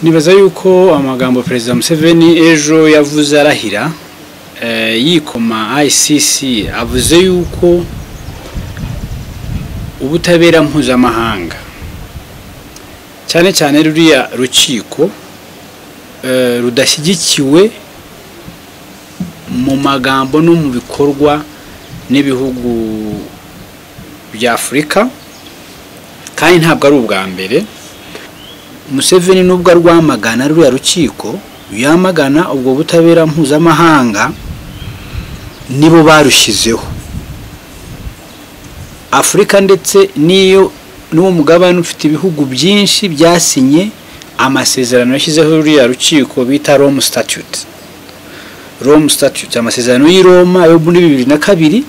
Nibaza yuko amagambo Perezida Museveni ejo yavuze arahira, yikoma ICC, avuze yuko ubutabera mpuzamahanga cyane cyane ruriya rukiko rudashyigikiwe mu magambo no mu bikorwa n'ibihugu bya Afurika, kandi ntabwo ari ubwa mbere. Museveni nubwo arwamagana ruriya rukiko, yamagana ubwo butabera mpuzamahanga, nibo barushyizeho. Afurika ndetse niyo n'uwo mugabane ufite ibihugu byinshi byasinye amasezerano yashyizeho ruriya rukiko bita Rome Statute. Rome Statute, amasezerano y'i Roma yo muri 2002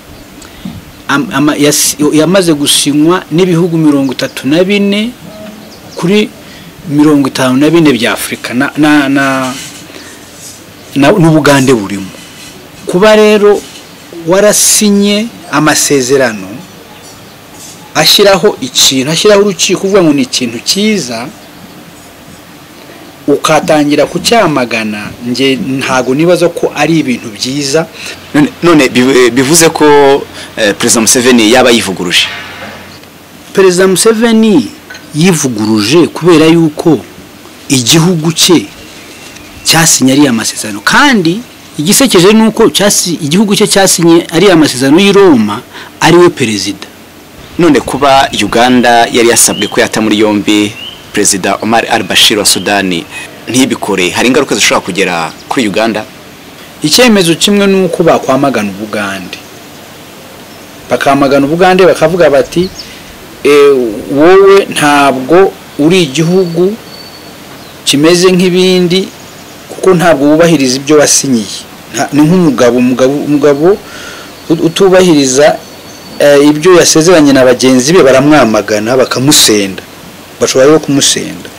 yamaze gusinywa n'ibihugu 34 kuri 54 bya Afurika n'Ubugande burimo. Kuba rero warasinye amasezerano ashyiraho ikintu, ashyiraho urukiko uvuga ngo ni ikintu cyiza, ukatangira kucyamagana, nge ntago nibaza ko ari ibintu byiza. None bivuze ko Perezida Museveni yaba yivuguruje? Perezida Museveni yivuguruje kubera yuko igihugu cye cyasinye ariya masezerano, kandi igisekeje nuko igihugu cye cyasinye ariya masezerano y'i Roma ariwe perezida. None kuba Uganda yari yasabwe ko yata muri yombi Perezida Omar al-Bashir wa Sudani ntibikore, hari ingaruka zishobora kugera kuri Uganda? Icyemezo kimwe nuko bakwamagana Ubugande, bakamagana Ubugande bakavuga bati wowe ntabwo uri igihugu kimeze nk'ibindi kuko ntabwo wubahiriza ibyo wasinyiye. Ni nk'umugabo umugabo utubahiriza ibyo yasezeranye na bagenzi be, baramwamagana bakamusenda, bashobora no kumusenda.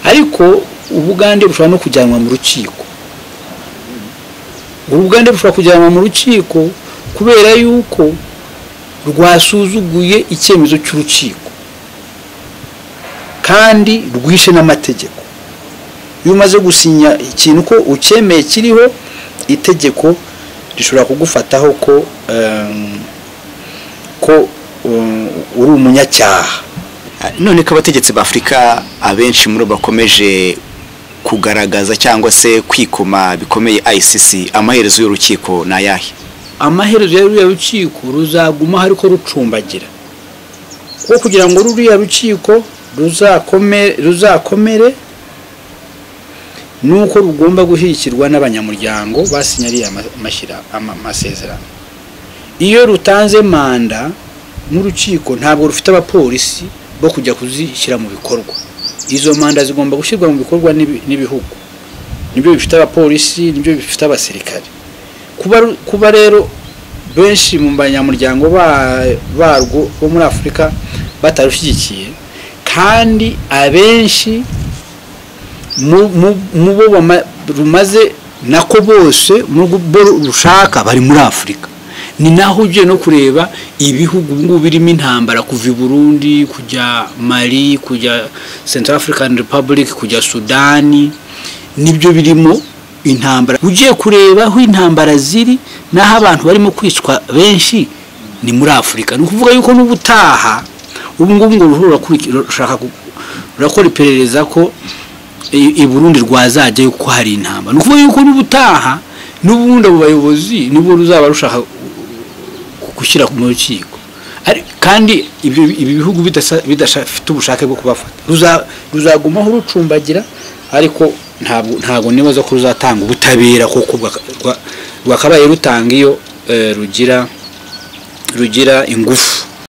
Ariko Ubugande bushobora no kujyanwa mu rukiko. Ubugande bushobora kujyanwa mu rukiko kubera yuko rwasuzuguye icyemezo cy'urukiko kandi rwishe n'amategeko. Iyo umaze gusinya ikintu ko ucyemeye kiriho, itegeko rishobora kugufataho ko uri umunyacyaha. None ko abategetsi ba Afurika abenshi muri bakomeje kugaragaza cyangwa se kwikoma bikomeye ICC, amaherezo y'urukiko ni ayahe? Amaherezo y'ururiya rukiko ruzaguma ariko rucumbagira, kuko kugira ngo ruriya rukiko ruzakomere nuko rugomba gushyigikirwa n'abanyamuryango basinye ariya amasezerano. Iyo rutanze manda n'urukiko ntabwo rufite abapolisi bo kujya kuzishyira mu bikorwa. Izo manda zigomba gushyirwa mu bikorwa n'ibihugu, nibyo bifite abapolisi, nibyo bifite abasirikare. Kuba rero benshi mu banyamuryango barwo bo muri Afurika batarushyigikiye, kandi abenshi mu bo rumaze nako bose mu bo rushaka bari muri Afurika. Ni naho ugiye no kureba ibihugu ngubu birimo intambara, kuva i Burundi kujya Mali, kujya Central African Republic, kujya Sudani, nibyo birimo intambara. Ugiye kureba aho intambara ziri naho abantu barimo kwicwa benshi ni muri Afurika. Ni ukuvuga yuko n'ubutaha ubu ngubu ngo rurakora iperereza ko i Burundi rwazajya yuko hari intambara. Ni ukuvuga yuko n'ubutaha n'ubundi abo bayobozi nibwo ruzaba rushaka gushyira mu rukiko, kandi ibi bihugu bidafite ubushake bwo kubafata, ruzagumaho rucumbagira, ariko ntabwo nibaza ko ruzatanga ubutabera kuko rwakabaye rutanga iyo rugira ingufu.